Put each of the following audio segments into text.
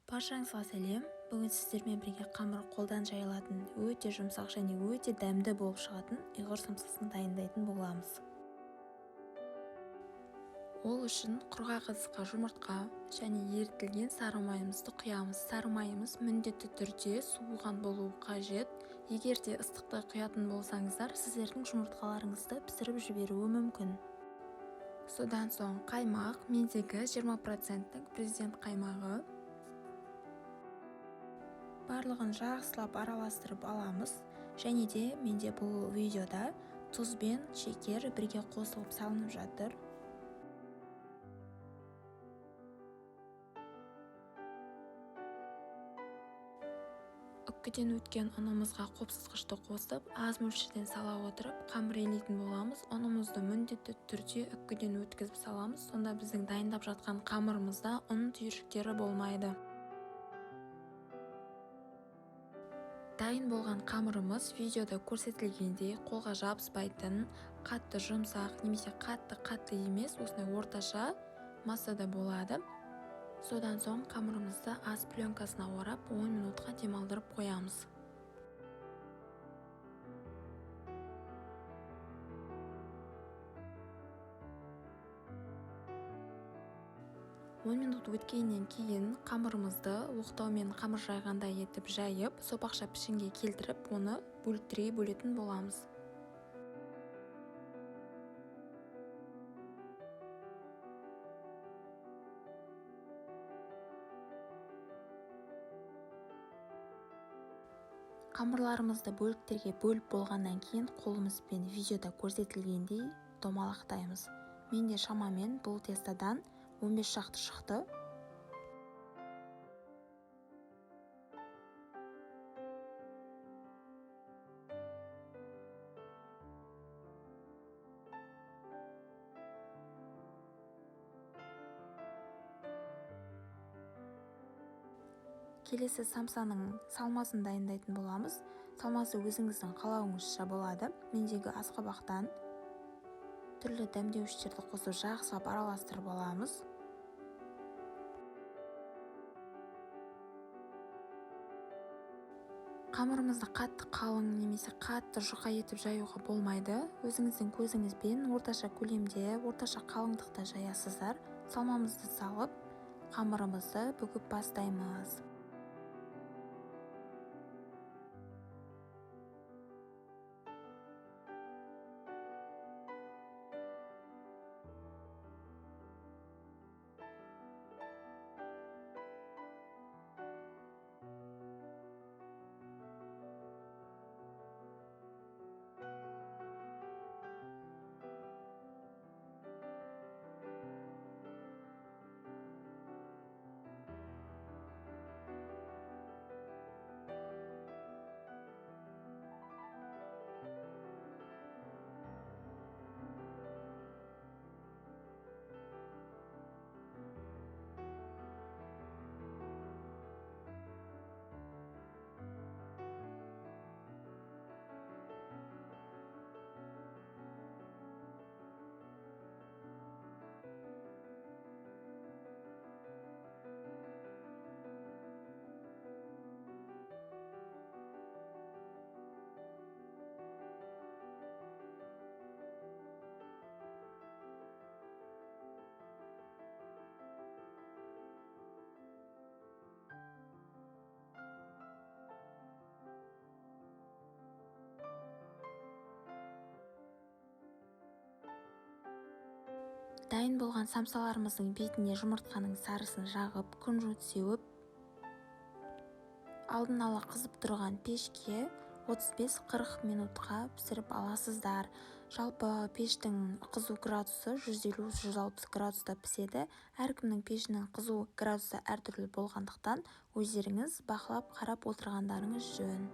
Баршаңызға сәлем! Бүгін сіздермен бірге қамыры қолдан жайылатын, өте жұмсақ және өте дәмді болып шығатын ұйғыр самсасын дайындайтын боламыз. Ол үшін құрғақ ыдысқа жұмыртқа және ерітілген сары майымызды құямыз. Сары майымыз міндетті түрде суыған болуы қажет. Егер де ыстықтай құятын болсаңыздар, сіздердің жұмыртқаларыңызды пісіріп жіберуі мүмкін. Содан соң қаймақ, мендегі 20%-тік Президент қаймағы. Барлығын жақсылап араластырып аламыз. Және де менде бұл видеода тұз бен шекер бірге қосылып салынып жатыр. Үккіден өткен ұнымызға қопсытқышты қосып, аз мөлшерден сала отырып, қамыр илейтін боламыз. Ұнымызды міндетті түрде үккіден өткізіп саламыз, сонда біздің дайындап жатқан қамырымызда ұн түйіршіктері болмайды. Дайын болған қамырымыз видеода көрсетілгендей қолға жабыспайтын, қатты жұмсақ немесе қатты-қатты емес, осындай орташа массада болады. Содан соң қамырымызды ас пленкасына орап 10 минутқа демалдырып қоямыз. 10 минут өткеннен кейін қамырымызды оқтаумен қамыр жайғандай етіп жайып, сопақша пішінге келтіріп, оны бөліктірге бөлетін боламыз. Қамырларымызды бөліктерге бөліп болғаннан кейін қолымызбен видеода көрсетілгендей домалақтаймыз. Менде шамамен бұл тестадан 15 шақты шықты. Келесі самсаның салмасын дайындайтын боламыз. Салмасы өзіңіздің қалауыңызша болады. Мендегі асқабақтан түрлі дәмдеуіштерді қосып жақсылап араластырып аламыз. Қамырымызды қатты қалың немесе қатты жұқа етіп жаюға болмайды. Өзіңіздің көзіңізбен орташа көлемде, орташа қалыңдықта жаясыздар. Салмамызды салып, қамырымызды бүгіп бастаймыз. Дайын болған самсаларымыздың бетіне жұмыртқаның сарысын жағып, күнжіт сеуіп, алдын ала қызып тұрған пешке 35-40 минутқа пісіріп аласыздар. Жалпы пештің қызу градусы 150-160 градуста піседі. Әркімнің пешінің қызу градусы әртүрлі болғандықтан өздеріңіз бақылап қарап отырғандарыңыз жөн.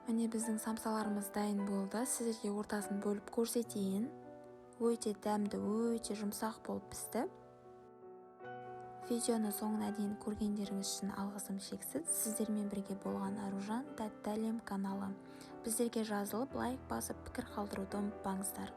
Міне біздің самсаларымыз дайын болды. Сіздерге ортасын бөліп көрсетейін. Өте дәмді, өте жұмсақ болып пісті. Видеоны соңына дейін көргендеріңіз үшін алғысым шексіз. Сіздермен бірге болған Аружан, Тәтті әлем каналы. Біздерге жазылып, лайк басып, пікір қалдыруды ұмытпаңыздар.